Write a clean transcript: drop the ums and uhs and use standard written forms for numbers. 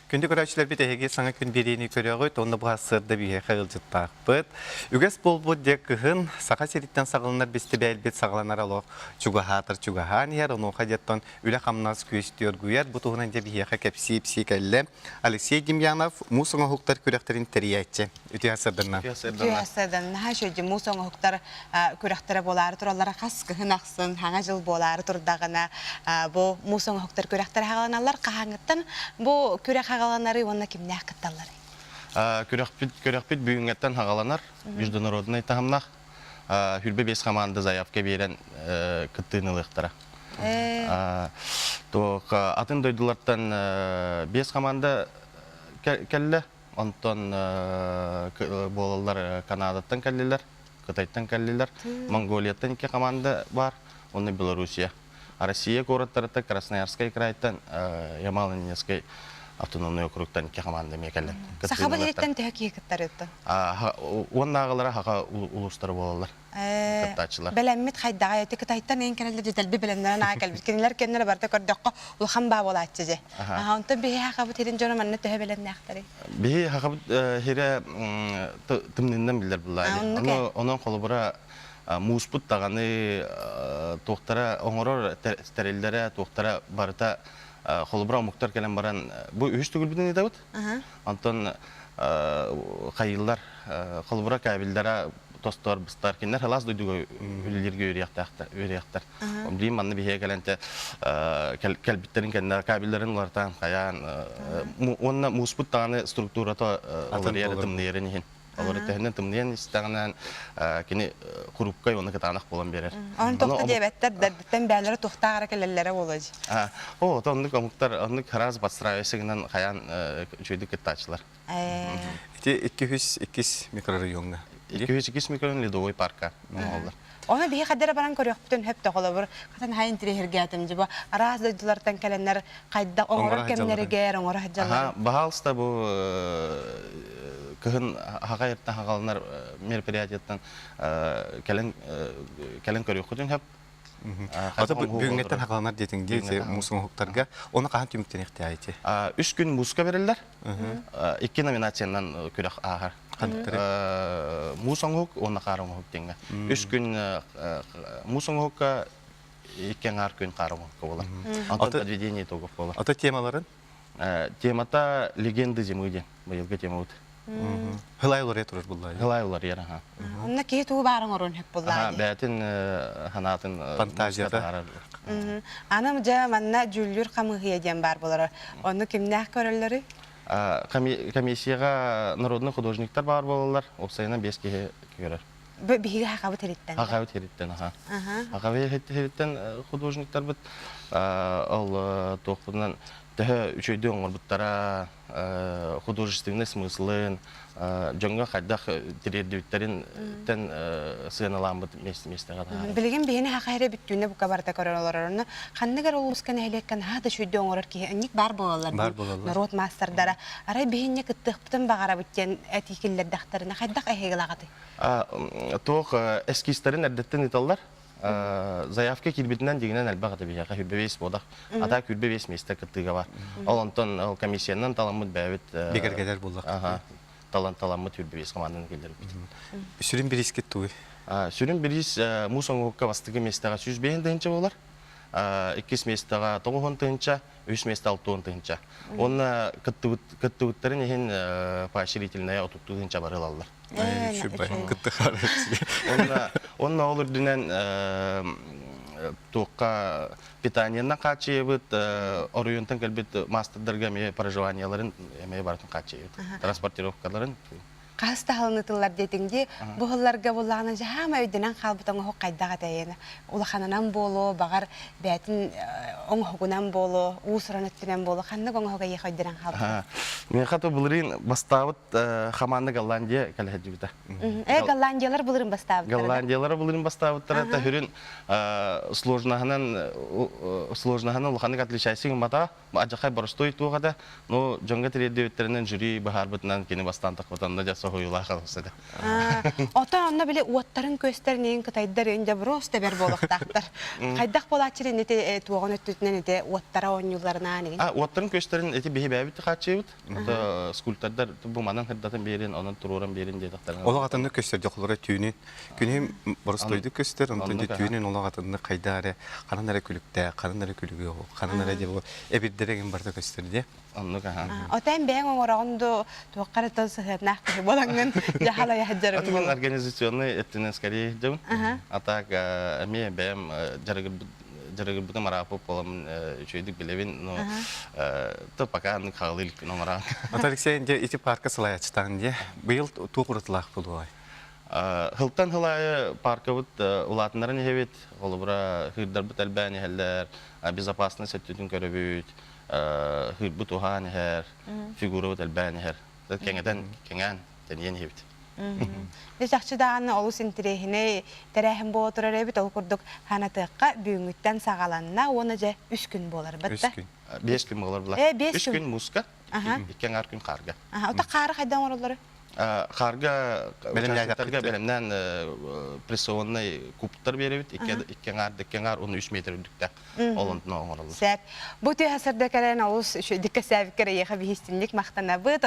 Күндү көрөөччүлэрбит эһиги саҥа күн биэриини көрөҕүт уонна бу сарсыарда биһиэхэ ыалдьыттаахпыт. Үгэс буолбут дьэ кыһын Саха сириттэн саҕаланар бэстибээлбит саҕаланар олох чугаһаатар чугаһаан иһэр. Онуоха дьэттон үлэ-хамнас күөстүү оргуйар. Бу туһунан дьэ биһиэхэ кэпсии-ипсии кэллэ. Алексей Демьянов муус оҥоһуктар күрэхтэрин тэрийээччи. Үтүө сарсыарданна. Үтүө сарсыарданна. Наһаа үчүгэй муус оҥоһуктар күрэхтэрэ буолаары тураллара хас кыһын ахсын саҥа дьыл буолаары турдаҕына бу муус оҥоһуктар күрэхтэрэ хаҕаланаллар. Хаһааҥҥыттан бу күрэх хаҕаланарый уонна кимнээх кытталларый? Күрэхпит күрэхпит бүгүҥҥэттэн хаҕаланар международнай таһымнаах 25 хамаанда заявка биэрэн кыттыыны ылыахтара. Туох атын дойдулартан 5 хамаанда кэллэ. Онтон буолаллар Канадаттан кэллилэр, Кытайтан кэллилэр, Монголияттан икки команда баар, уонна Белоруссия. Россия куораттарыттан Красноярскай крайтан Ямало-Ненецкай автономный округтан икки команда эмиэ кэлэн Сахабыт иһиттэн төһө киһи кыттарыттан? Уоннааҕылара хаха улуустара буолаллар. кыттааччылар. Бэлэммит хайдаҕай эти Кытайтан эн кэлэллэр дьэтэлби бэлэмнэрин аа кэлбит. Кинилэр кэннэрэ барыта көрдөххө улахан баа буолааччы дьэ. Онтон биһи хахабыт хирин дьоно манна төһө бэлэмнээхтэрий? Биһи хахабыт хирэ тымныннан биллэр буллаали. Онон холобура мууспут даҕаны туохтара оҥорор тэриллэрэ туохтара барыта холобура омуктар кэлэн баран бу үһүс төгүлбүтүн ыытабыт. Онтон хайыылар холобура кабеллара тостор быстар кинилэр халаас дойдуга үлэлииргэ үөрүйэхтээхтэр үөрүйэхтэр. Билим манна биһиэ кэлэнте кэлбиттерин кэннэ кабелларын улартаан хайаан уонна мууспут даҕаны структурата уларыйар тымныйарын иһин олор төһөнөн тымныйан истэҕинэн кини хурупкай уонна кытаанах буолан биэрэр. Онон тохто диэбэттэр дэрдиттэн бээлэрэ туохтааҕара кэлэллэрэ буолуо О, оннук омуктар оннук хараас подстраивайся гынан хайаан үчүгэйдик кыттааччылар. Ити 202 микрорайоҥҥа. 202 микрорайон Ледовой парка оҥоһуллар. Оны биһи хадара баран көрүөхпүтүн хөп холобур хатан хайын интириэһиргээтим дьыбо араас дойдулартан кэлэннэр хайдах оҥорор кэмнэригэр оҥоро сылдьаллар. Баһаалыста бу кыһын хаҕайыртан хаҕаланар мероприятияттан кэлэн кэлэн көрүөххүтүн хөп. Ата бүгүҥҥэттэн хаҕаланар диэтиҥ дии муус оҥоһуктарга. Оны хаһан түмүктэниэхтээх ити? Үс күн мууска бериллэр. Икки номинациянан күрэх ааһар. Муус оҥоһук уонна хаар оҥоһук диэҥҥэ. Үс күн муус оҥоһукка икки аҥаар күн хаар оҥоһукка буолар. Онтон подведение итогов буолар. Ата темаларын? Темата легенды зимы диэн быйылгы темабыт. Хылай уларыйа турар буллаа. Хылай уларыйар, аха. Онно киһи тугу баар оҥоруон сөп буллаа. Бэйэтин ханаатын фантазията. Аны дьэ манна дьүүллүүр хамыыһыйа диэн баар буолара. Онно кимнээх көрөллөрүй? Комиссияҕа народный художниктар баар буолаллар. Уопсайынан биэс киһи көрөр. Биһиги хахабыт иһиттэн. Хахабыт иһиттэн, аха. Хахабыт иһиттэн художниктарбыт ол туохпутунан төһө үчүгэйдик оҥорбуттара художественный смыслын, дьоҥҥо хайдах тириэрдибиттэрин сыаналааммыт миэстэҕэ таһаарар. Билигин биһини хаха эрэ бүттүүнэ бука барыта көрөр олорор. Онно ханнык эрэ улууска нэһилиэккэ наһаа да үчүгэйдик оҥорор киһи инник баар буолаллар. Баар буолаллар. Норуот маастардара. Арай биһинньэ кыттыахпытын баҕарабыт диэн этии киллэрдэхтэринэ хайдах эһиги Туох эскизтэрин эрдэттэн ыыталлар. Заявка киирбитинэн дьиҥинэн элбэх этэ биһиэхэ сүүрбэ биэс буодах. А так сүүрбэ биэс миэстэ кыттыыга бар. Ол онтон ол комиссиянан таламмыт бэйэбит Бигэргэтэр буоллахпыт. Талан таламмыт сүүрбэ биэс команданы киллэрбит. Сүрүн бириискит тугуй? Сүрүн бириис муус оҥоһукка бастакы миэстэҕэ 105 тыһыынча буолар. Иккис миэстэҕэ 90 тыһыынча, үс миэстэ 60 тыһыынча. Уонна кыттыбыт кыттыбыттарын иһин поощрительная 30 тыһыынча бары ылаллар. Онно онно ол үрдүнэн туохха питаниенан хааччыйабыт, оройуонтан кэлбит маастардарга эмиэ проживаниеларын эмиэ барытын хааччыйабыт. Транспортировкаларын Хас таһылын ытыллар диэтиҥ дии. Бу сылларга буллаҕына дьаһаама өйдөнөн хаалбыт оҥоһук хайдах этэйэн улаханынан буолуо, баҕар бэйэтин оҥоһугунан буолуо, уус-уран өттүнэн буолуо, ханнык оҥоһук эйиэхэ өйдөнөн хаалбыта? Миэхэ то былырыын бастаабыт хамаанда Голландия кэлэ сылдьыбыта. Э, Голландиялар былырыын бастаабыттара. Голландиялар былырыын бастаабыттара та хүрүн сложноһынан сложноһынан улаханнык отличайся гыммата. Адьахай боростуой туох этэ. Но дьоҥҥо тириэрдибиттэринэн жюри быһаарбытынан кини бастаан тахпытанна дьэ. Соһуйулаах алсыда. Оттон онно били уоттарын көстөр нин кытайдар инде просто бер буолуохтаахтар. Хайдах буолааччы ити туоҕун өттүтүнэн ити уоттара оонньуулларынаан игин. А уоттарын көстөрүн ити биһи бэйэбит хааччыйбыт. Ото скульптордар бу манан хырдатын биэрин, онон туруоран биэрин диэтэхтэрин. Олох атыннык көстөр дьохлоро түүнүн. Күнүһүн боростуойдук көстөр, онтон түүнүн олох атыннык хайда эрэ ханан эрэ күлүктээх, ханан эрэ күлүгү, ханан эрэ дьэ бу эбирдэрэ барыта көстөр дии. Оннук аха. Отен бэйэҥ оҥороҕун ду туохха эрэ тыл сыһыаннаах киһи буолаҥҥын дьаһалайа сылдьарыҥ Атымын организационный өттүнэн скорее дьабын. А так эмиэ бэйэм дьарыгырбытым араапы буоламмын үчүгэйдик билэбин, но то пока аннык хаалыы иликпин оҥораан. Ата Алексей, дьэ ити парка салайааччытаан дьэ быйыл туох уратылаах буолуой? Хылтан хыл аайы паркабыт улаатыннаран иһэбит, холобура хыырдарбыт элбээн иһэллэр, безопасность өттүтүн көрөбүт, хыырбыт уһаан иһэр, фигурабыт элбээн иһэр. Кэҥэтэн, кэҥээн, тэнийэн иһэбит. Дьэ чахчы даҕаны олус интэриэһинэй тэрээһин буола турар эбит. Ол курдук ханатыахха бүгүҥҥүттэн саҕаланна уонна дьэ үс күн буолар Үс батта. күн. Биэс күн буолар була. Э, биэс Үс күн. күн мууска, икки аҥаар күн хаарга. Ота хаары хайдан оҥороллору? Хаарга участоктарга бэлэмнээн прессованный кубтар биэрэбит. Икки аҥаар, икки аҥаар, уонна үс метр үрдүктээх. Ол онтун оҥороллор. Сөп. Бу түһэ сырда кэлэн олус үчүгдүк кэсээбиккэр эйиэхэ биһистинник махтанабыт.